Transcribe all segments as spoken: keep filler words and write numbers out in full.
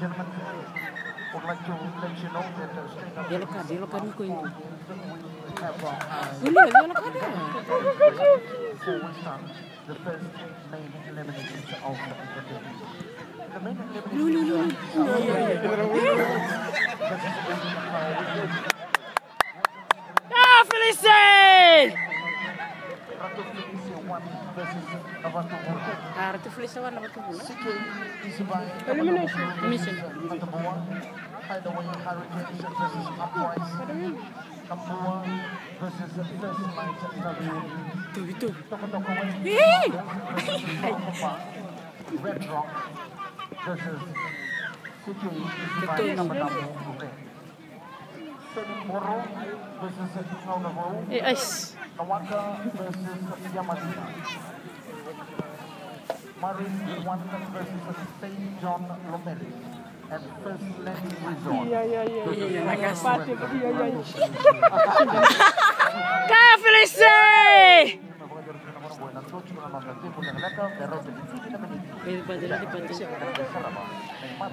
Would like to let you know that, uh, straight after this, yellow card, yellow card, we have, uh, yellow, yellow card. Before we start the first main elimination of the day. The main elimination. No, no, no, no. Ah, Felice! Ratu Felice one versus Navatuvulo. Ah, Ratu Felice one, Navatuvulo. Elimination. Elimination. Hideaway Hurricanes versus Uprise. Kabua versus First Light Tavi. Tavi, Tavi. Tokatoka West. Red Rock versus C K Tavi. Tavi. Seni Moro versus Gaunavou. E, ais. Nawaka versus Yamazina. Maris Wanka versus Saint John Lomeri. And First Landing Resort. Ia, ia, ia, ia. Ia, ia, ia. Ka Felice!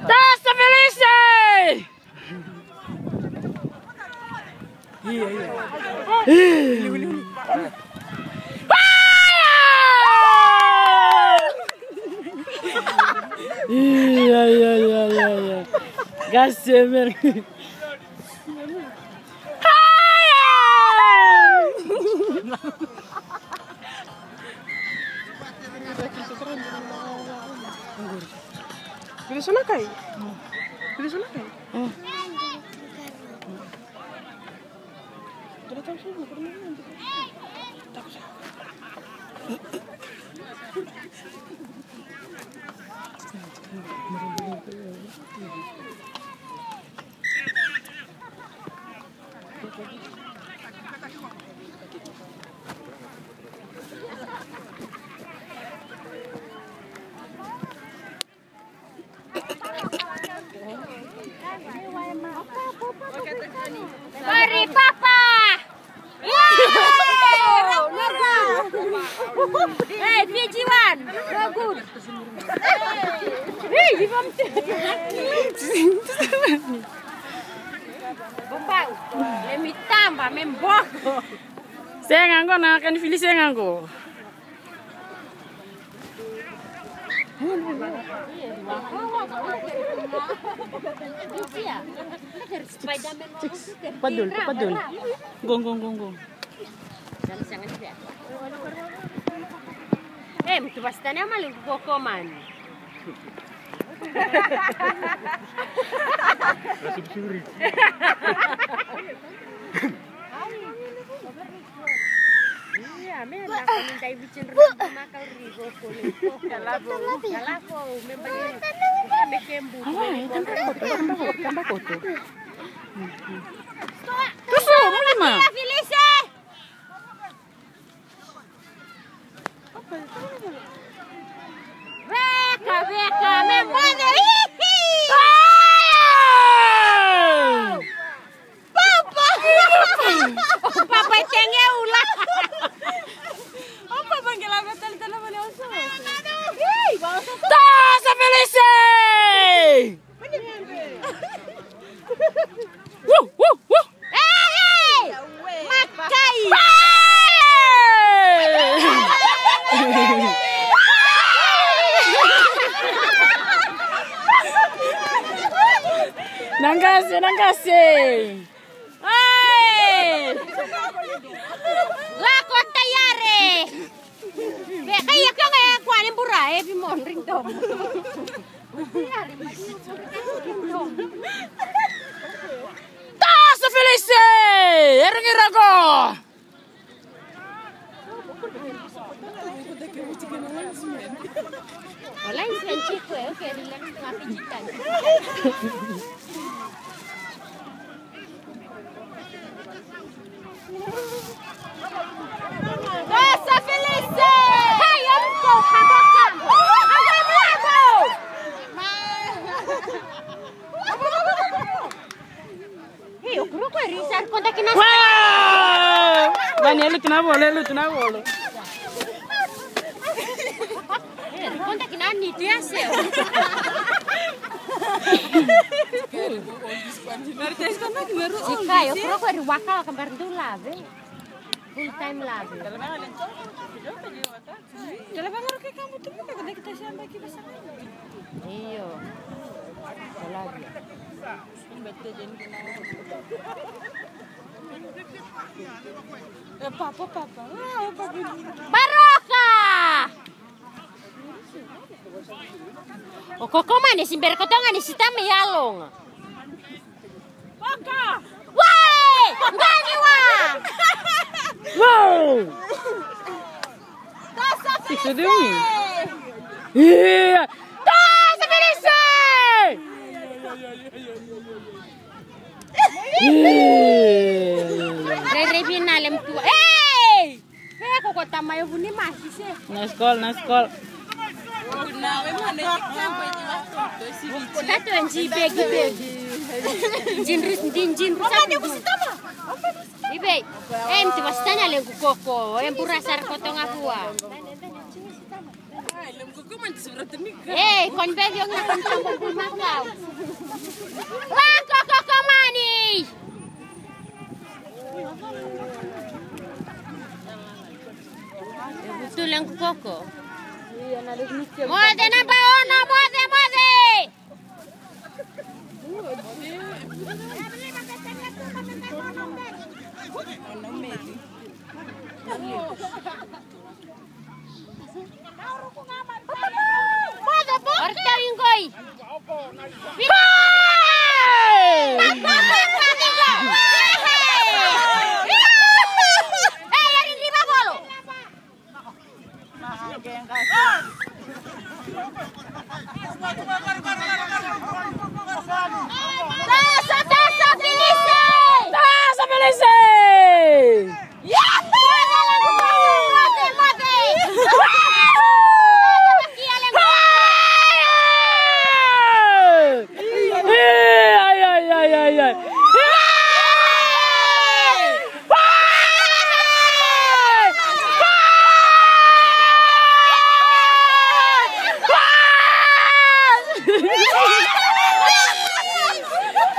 Tasa Felice! Ia, ia. Ia, ia, ia, ia, ia. Gase, man. Vila so na kai. Vila so na kai. Sorry, Papa! Hey, Fiji one! No good! Hey, you want to... Bumbau, let me tamba, me mboko. Sega qo na ka ni Fili, sega qo. Padul, padul. Go, go, go, go. E, mutu vasta ne mali go komani. Ia, me na ko ni dai vicin ri maka ri go ko ni ko. Kalavo, kalavo, me bali. Me kembu. Awa, e tamba koto, tamba koto, tamba koto. Tusu, mulima. Felice! Veka, veka, me moce, ihi! Papa! Papa e tege ula. O Papa qela me talitali vale au so. Ih, vale au so. Tasa Felice! Woo, woo, woo! Ei! Makai! Ei! Na qase, na qase! Ei! Lako tayari! Veka ia kioga e kua ni bura, e vi mo ring tom. Tasa Felice! E ragi rako! Wala isi antiku e, okay, relax, mapi jitan. Tasa Felice! Hey, I'm so happy. Hey, o kuro ko eri sa konta kina. Vani, e lutu na volo, e lutu na volo. E konta kina ni tia seu. Tika, o koro ko ri waka waka bar dau lave. Full time lave. Io. Lave. Baroka! O koko mani si bera koto ga ni sita me yaloga. Wai! Gani wa! Wai! Tosa Felice! Ia! Tosa Felice! Rairai vinale mutua. Ei! Peko ko tama e vuni masi se. Nice call, nice call. Tato e ji begi begi. Jinrus, jin, jinrus. Ibei. E mti wasitanya lengu koko. E mbura sar koto nga vua. Ei, kon bebi ong na kon tambo bui makau. Wa koko komani. E vutu lequ koko. Moce naba ono, moce, moce. Orta ingoi. Tasa Felice! Tasa Felice! Ai, ai, ai, ai, ai.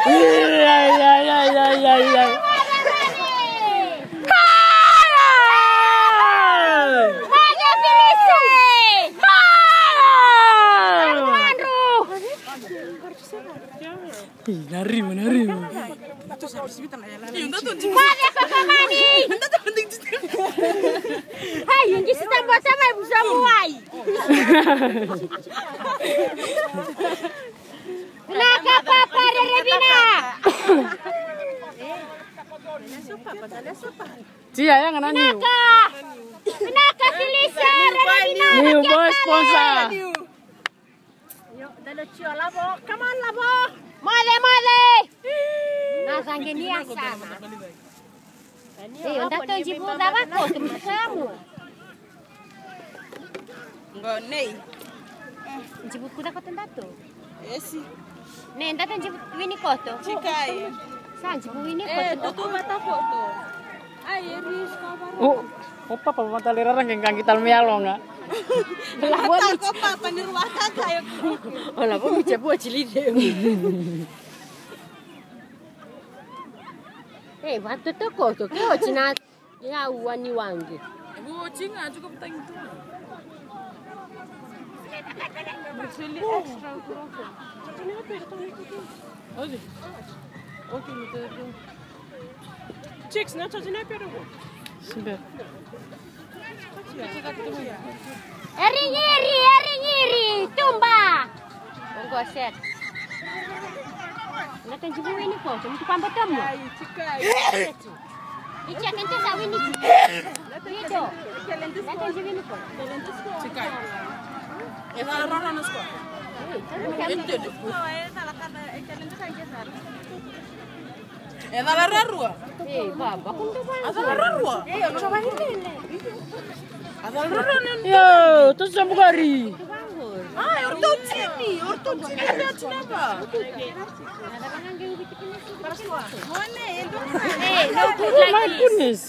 Ai, ai, ai, ai, ai, ai. Ih, na rima, na rima. Ai, ingi sita bota mai busa muai. Vinaka papa, rerevina. Tia, ya ga na niu. Vinaka. Vinaka Felice, rerevina. Niu boy sponsor. Io, dalo tio lavo. Come on, lavo. Moce, moce. Na zangenia sana. Ei, o datou jivu cava koto, mtu samu. Qo nei. Jivu kuda koto datou. Esi. Nei, datou jivu wini koto. Tikai. Sa jivu wini koto. E, tutu mata koto. Ai, e ris ka vara. O, o papa mata le rara nge ngangi tal me alonga. Lavo mi ko papa ni ruaka ka yo. O lavo mi jivu chili de. Ei, vatotokoto ke oti na ya ua ni waqi. E vu oti ga, tiko vutangi tu. Mas ele extra o croco. Olha. Ok, me deu. Chicks, não, só de não é peru. Sibe. Erinyiri, erinyiri, tumba. Ongo set. Nata jibu ini ko, mutu pamba tamu. Ichi akente sa wini. Ito. Nata jibu ini ko. Ena rara na squad. E cala rarua. E, baba, kunde baba. A cala rarua. E, o cova hilele. A cala rarua ni. Yo, tu sa bukari. Ai, o ratou tini, o ratou tini na tinaba. Mone, e dua. Hey, no good like this. Oh my goodness.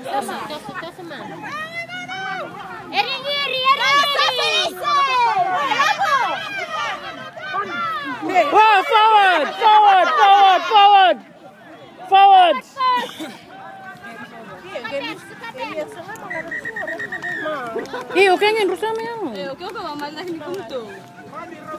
Tosa, tosa, tosa, man. Erinyiri, erinyiri. Tosa, tosa. Bravo. Wow, forward, forward, forward, forward. Forward. Io, o kege drusa me.